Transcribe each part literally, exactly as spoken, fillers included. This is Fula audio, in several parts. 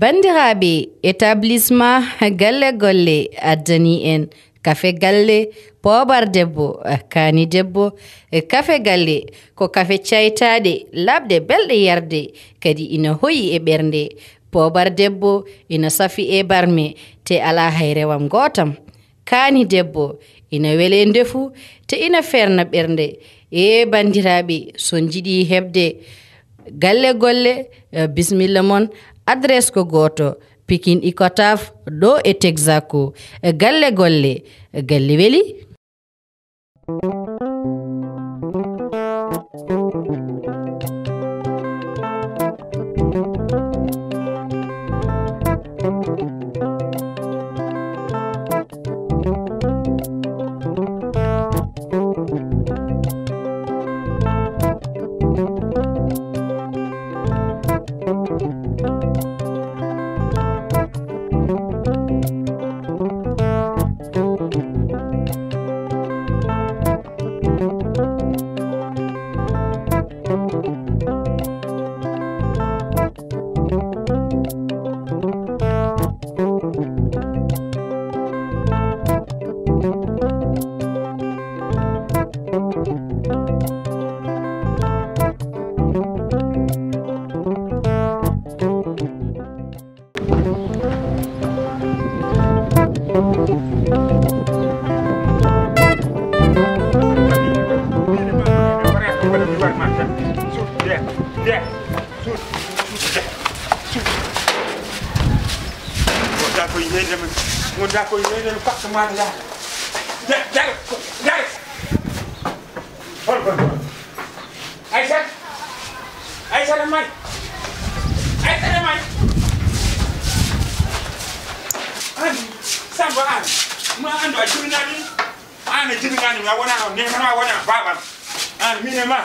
Banndiraaɓe, établissement Galle Golle addanii en kafe galle, poobar debbo, kaani debbo. Kafe galle ko kafe caytaaɗe, laaɓɗe, belɗe yarde, kadi ina hoyi e ɓernde. Poobar debbo ina safi e barme, te alaa hay rewam gootam. Kaani debbo ina wele ndefu, te ina feerna ɓernde. E banndiraaɓe, so on njiɗi heɓde Galle Golle, eh, bisimilla mon. Adresse ko gooto, Pikine Icotaf, ɗo e Texaco. Eh, Galle Golle, eh, galle weli. Ngonɗaa koye ñeeñde men, ngonɗaa koye ñeeñde men, pakka maa no yaha. Dar, dar, dar. Hol kon? Aysata? Aysata may? Aysata may? An, Samba an, ma anndu a jibinaani? An a jibinaani, a wona, ne ma wona baabam. An, min e ma.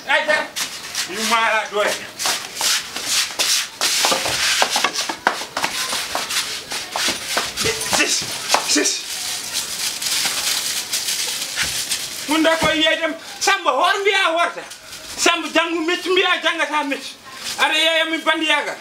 Aysata, yumma ala doole. Sis, sis. Mun da koy yeydem, Samba, hor mbiya horta. Samba, janngu meccu mbiya janngata meccu. Aɗa yeeya mi banndiyagal.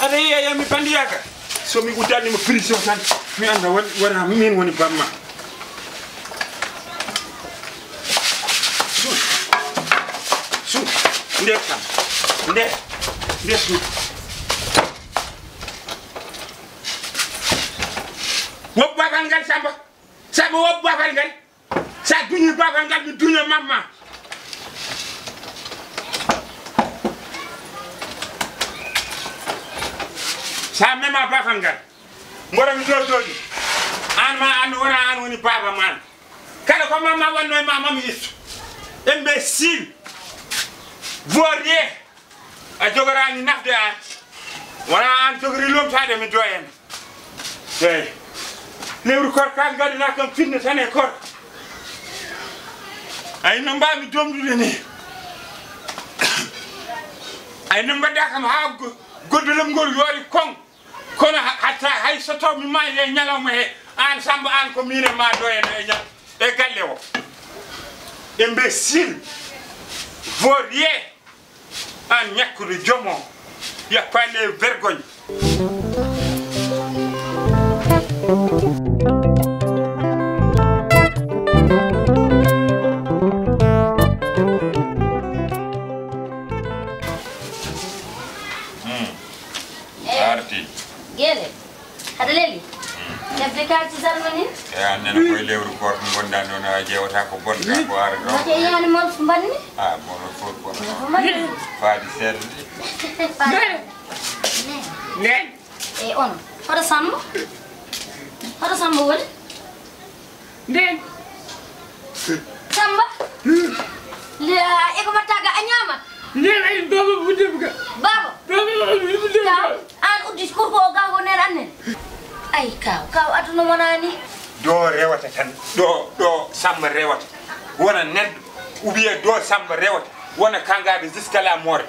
Aɗa yeeya mi banndiyagal. So mi uddani mo prison tan, mi annda won-, wona min woni bamma. Suuɗ. Suuɗ. Nde kam. Nde. Nde suuɗ. Woppu baafal ngal, Samba. Samba, woppu baafal ngal. Sa duñi baafal ngal, mi duña mamma. Sa mema baafal ngal, mboɗo mi ɗo jooɗi. An ma an wona an woni baaba man. Kala ko mamma wanno e ma, mami ittu. Imbécile. Vaurien. A jogoraani nafde an. Wona an jogori lomtaade mi doyen. Eyi. Lewru koor ka ngadana kam fitna tan e koor. Ay no mbaami domdude ni. Ay no mbaɗɗa kam haa go-, goddolom ngol yoori kon. Kono ha-, hatta hay so taw mi maayi e ñalawma he, an Samba, an ko min e ma doyen e ñal-, e galle o. Imbécile. Vaurien. An ñakkude jomo. Y a pas les vergognes. Hmm. Eyi. Arti. Gele. Aɗa leli? Hmm. Defde kaalisi salmoni? E an nena koye lewru koor ko ngonɗa noon, a ƴeewata ko bonta ko ara ɗo. Mate yani mon mbanni? Ah, mon fof ko mbanni. Faadi seeɗa de. Faadi. Nen. Nen. E on. Hoto Samba? Hoto Samba woni? Nden. Samba? Le, e ko mbatta ga a ñaama? Nden ay baba wudde buga. Baba? Baba wudde buga. An uddi kurko o ga ko nen annen. Ay kaw, kaw aduna wonani. Ɗo rewata tan, ɗo, ɗo Samba rewata. Wona neɗɗo, ou bien ɗo Samba rewata. Wona kangade jusqu'à la mort.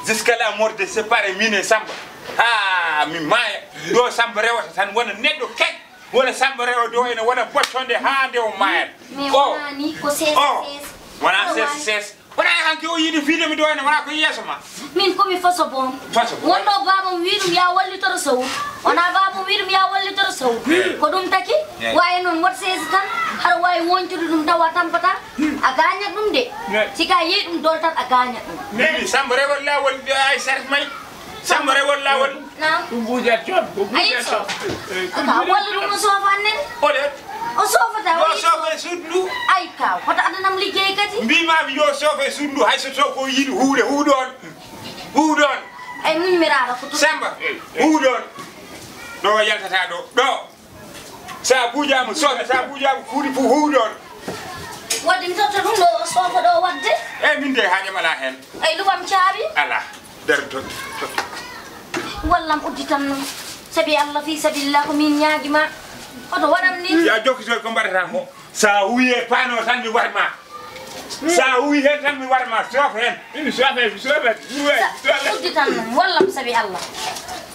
Jusqu'à la mort de séparer min e Samba. Ha, mi maaya. Ɗo Samba rewata tan, wona neɗɗo kek. Wona Samba Rewo do ene wona bocconde haa nde o maayata. Mi o, wonani ko sees o, sees. Wona sees sees. Wona e hanki o yiɗi fiide mi do ene wona ko yeeso ma. Min ko mi foso boom. Foso boom. Wonno baabam wi ɗum ya wallito Sawru. Wonaa baaba o wi'i ɗum yaa wallitoro sawru. Eey. Ko ɗum taki? Eey. Waawi noon woto seesi tan, haɗa waawi woncude ɗum tawa a tampataa, a gaañat ɗum de. Eey. Si ka yehi ɗum doltat, a gaañat ɗum. Mimi, Samba rewol laawol, ay sarif may. Samba rewol laawol. Naam. Ko buujat toon, ko buujat toon. Ayi, so. Eey, ko buujat toon. Walla ɗum o soofan nen? Ole. O soofata, o soofay suudu ndu. Ay, kaw, hoto adanam liggey kadi. Mbiimaami yo soofe suudu ndu, hay so taw ko yiɗi huuwde, huuwɗo on. Huuwɗo on. Ay, muñmiraɗo ko to. Samba, huuwɗo on. Ɗo yaltata ɗo. Ɗo. Sa buujaama, sohna, sa buujaama, kuuɗi fof huuwɗo on. Wadde mi totta ɗum ɗo, o soofo ɗo wadde. Eey, min de haajam alaa heen. Ay, luɓam caabi. Alaa. Dar to, to. Wallam udditan noon. Sabi Allah, fii sabilillah, ko min ñaagi ma. Hoto waɗam ni. Ya jokkitoy ko mbaɗata ko. Sa huuwi e paano tan mi war ma. Sa huuwi heen tan mi war ma, soof heen. Ina soofe, mi soofe, mi soofe. Udditan noon, wallam sabi Allah.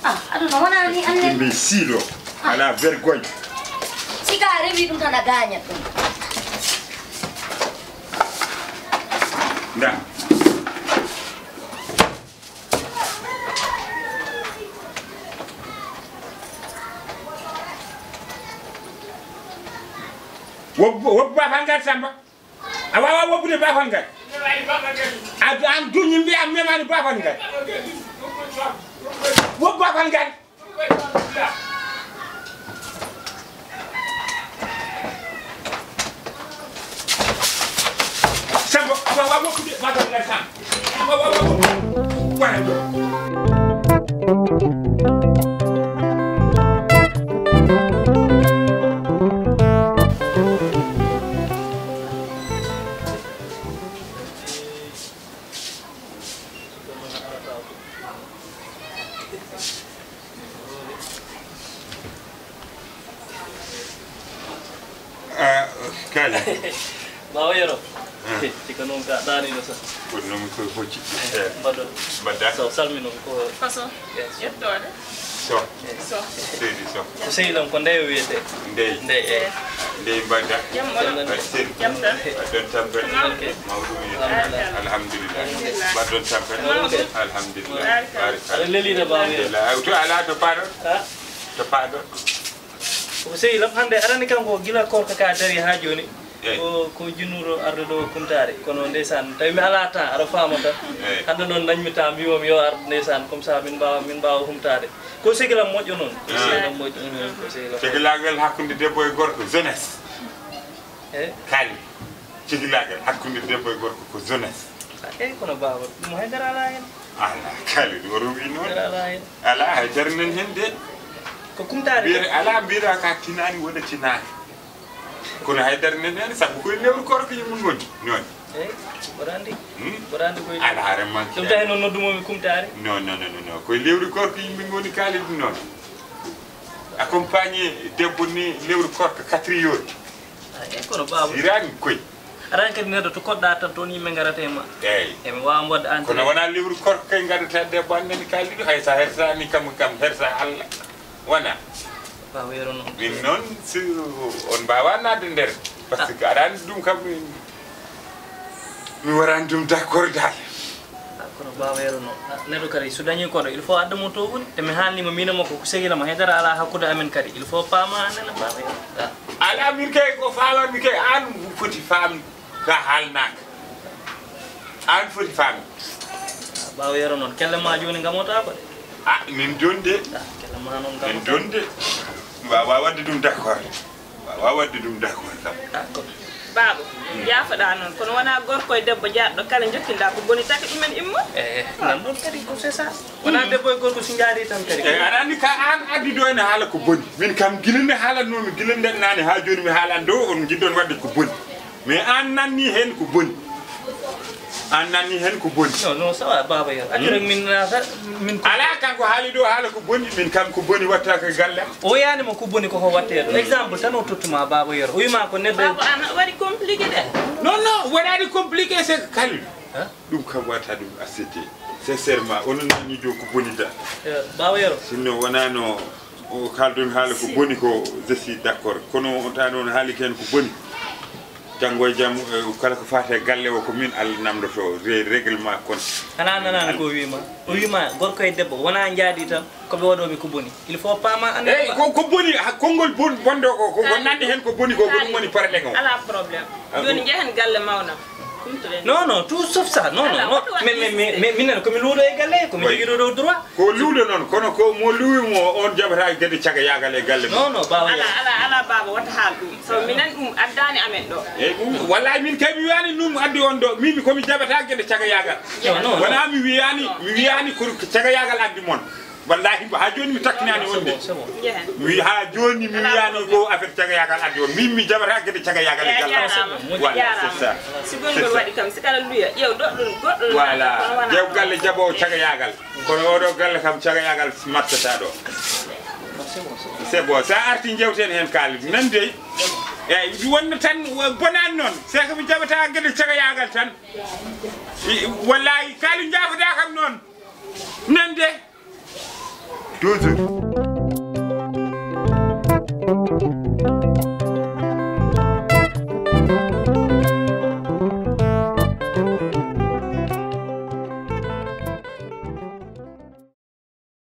Ah, aduna wonaa ni anne. Mbi siilo, ala vergogne. Si ka rewi ɗum tan a gaañat ɗum. Nda. Wobba, wobba baafal ngal, Samba. A waawaa wobbude baafal ngal. A, an duñi mbiya memaani baafal ngal. Wobba baafal ngal. Samba, a waawaa woppude batal ngal tan. A waawaa woppude. Wara ɗo. Ah, Kaali. Baaba Yero. Ah. Cika noon ka ɗaaniiɗo sa. Ko noon ko hocci. Eh, mbaɗɗon. Mbaɗɗa. So salmi noon ko. Faso. Yes. Yettoode. So. Yes. So. Seydi So. Ko sehil am ko Ndeye o wiyetee. Ndeye. Ndeye, eh. Ndeye mbaɗɗa. Jam woni. Mbaɗɗa sel. Jam tan. Mbaɗɗon tampere. Ko mawɗum. Ok. Mawɗum. Alhamdulillah. Alhamdulillah. Alhamdulillah. Mawɗum. Alhamdulillah. Barikalla. Barikalla. Aɗa lelii de Baaba Yero. Alhamdulillah. To alaa to paaɗo. Ah. To paaɗo. Ko sehil am hannde arani kanko gila korka ka dari haa jooni. Eey. Ko, ko jinnuɗo arde ɗo Kumtaare. Kono ndeysaan, tawi mi alaa temps, aɗa faama tan. Eey. Hannde noon dañmi temps, mbiimi yo ar ndeysaan, comme ça min mbaawa, min mbaawa humtaade. Ko sehil am moƴƴo noon. Ko sehil am moƴƴo, mm, ko sehil am moƴƴo. Caggalaagal hakkunde debbo e gorko, jeunesse. Eey. Kaali. Caggalaagal hakkunde debbo e gorko ko jeunesse. Ah, eey, kono baaba, ɗum haydara alaa heen. Alaa, Kaali, o rowi noon. Haydara alaa heen. Alaa, haydara nan heen de. Ko Kumtaare. Mbiyete, alaa, mbiyeɗaa ka tinaani, wona tinaani. Kono haydara nan heen, sabu koye lewru koorka yimɓe ngoni. Noon. Eey, mboɗo anndi. Hmm? Mboɗo anndi koye. Alaa, hare manque. Ɗum tahi noon noddumoo mi Kumtaare. Non, non, non, non, non. Koye lewru koorka yimɓe ngoni, Kaali, ɗum noon. Accompagné debbo ni lewru koorka, quatre heures. Ah, eey, kono baaba. Siraani koy. Aɗa anndi kadi neɗɗo to koɗɗa tan toon yimɓe ngarata e ma. Eey. Eey, mi waawa waɗde entrée. Kono wonaa lewru koorka kay ngaddataa debbo an nani Kaalidu, hay so a hersaani kam, kam hersa Allah. Wonaa. Baaba Yero noon. Min noon, si on mbaawaa naatde nder. Parce que aɗa anndi ɗum kam, min, mi waɗaani ɗum d'accord dal. Ah, kono Baaba Yero noon, ah, neɗɗo kadi so dañii koɗo, il faut adda mo to woni. Te mi haalnii mo, miin e makko ko sehil am, haydara alaa hakkunde amen kadi. Il faut paama amen e Baaba Yero. Ah. Alaa, min kay ko faamaami kay, aan foti faamde ka haalnaaka. Aan foti faamde. Ah, Baaba Yero noon, kelle ma jooni ngamotaako de. Ah, min jooni de. Ah, kelle ma noon ngamotaako. Min jooni de. Mi waawaa waɗde ɗum d'accord. Waawaa waɗde ɗum d'accord kam. Baaba, yaafoɗaa noon, kono wonaa gorko e debbo jaatɗo kala njokkinɗaa ko boni, taka ɗumen immo. Eh, nan noon kadi ko c'est ça. Wonaa debbo e gorko si njaarii tan kadi. Eh, aɗa anndi ka aan addi ɗo ene haala ko boni. Min kam gila nde haalatnoomi, gila nden naane haa jooni mi haalan ɗo, on njiɗɗon waɗde ko boni. Mais aan nanni heen ko boni. Aan nanni heen ko boni. Non, non, ça va, Baaba Yero. Accu rek min naata, min ko. Alaa, kanko haali ɗo haala ko boni, min kam ko boni wattaaka e galle am. O wiyaani ma ko boni koko wattee ɗo. Exemple tan o tottuma Baaba Yero. O wiima ko neɗɗo. Baaba, aan waɗi compliqué de. Non, non, waɗaani compliqué, c'est que Kaalidu. Hein? Ɗum kam wata ɗum accepté. Sincèrement, onon nanni ɗo ko boni da. Eh, Baaba Yero. Sinno wonaa no o kaalɗon haala ko boni ko, je suis d'accord. Kono on tan on haali ko heen ko boni. Janngo e jam, eh, kala ko faati e galle o, ko min Allah namndotoo, re-, règlement compte. Xanaa nanaano ko o wiima? O wiima gorko e debbo wonaa njaadi tan, ko ɓe waɗooɓe ko boni. Il faut paama annde. Eyi, ko, ko boni, ha, konngol bon-, bonɗo ko, ko wonnande heen ko boni ko, ko ɗum woni problème o. Alaa problème. Ah, jooni njehen galle mawnam. Kumtoɗen. Non, non, tout sauf ça. Non, non, non. Mais, mais, mais, mais, minen ko mi luuɗo e galle, ko mi jogii ɗo droit. Ko luuɗo noon, kono ko mo luuwi mo, on jaɓata gede cagayaagal e galle mum. Non, non, baaba. Alaa, alaa, alaa, baaba, wata haal ɗum. So minen ɗum addaani amen ɗo. Eyi, ɗum, wallahi min kay mi wiyaani ɗum addi on ɗo. Min ko mi jaɓata gede cagayaagal. Non, non, non. Wonaa mi wiyaani, mi wiyaani ko cagayaagal addi mon. Wallahi, haa jooni mi takkinaani on de. C'est bon, c'est bon. Njehen. Mi haa jooni mi wiyaani ko affaire cagayaagal addi on. Min mi jaɓata gede cagayaagal e galle. Eyi, a jaaraama. Voilà, c'est ça. Si gonngol waɗi kam, si kala luya, ƴeew goɗɗo, goɗɗo. Voilà. Kono wonaa ƴeew galle jaɓoowo cagayaagal. Kono oɗo galle kam cagayaagal mattata ɗo. C'est bon, sa arti jewten heen kaalis. Nan dey. Eyi, wonno tan, wo-, bonaani noon. C'est que mi jaɓata gede cagayaagal tan. I, wallahi, kaalis njaafoɗaa kam noon. Nan de. Toujours.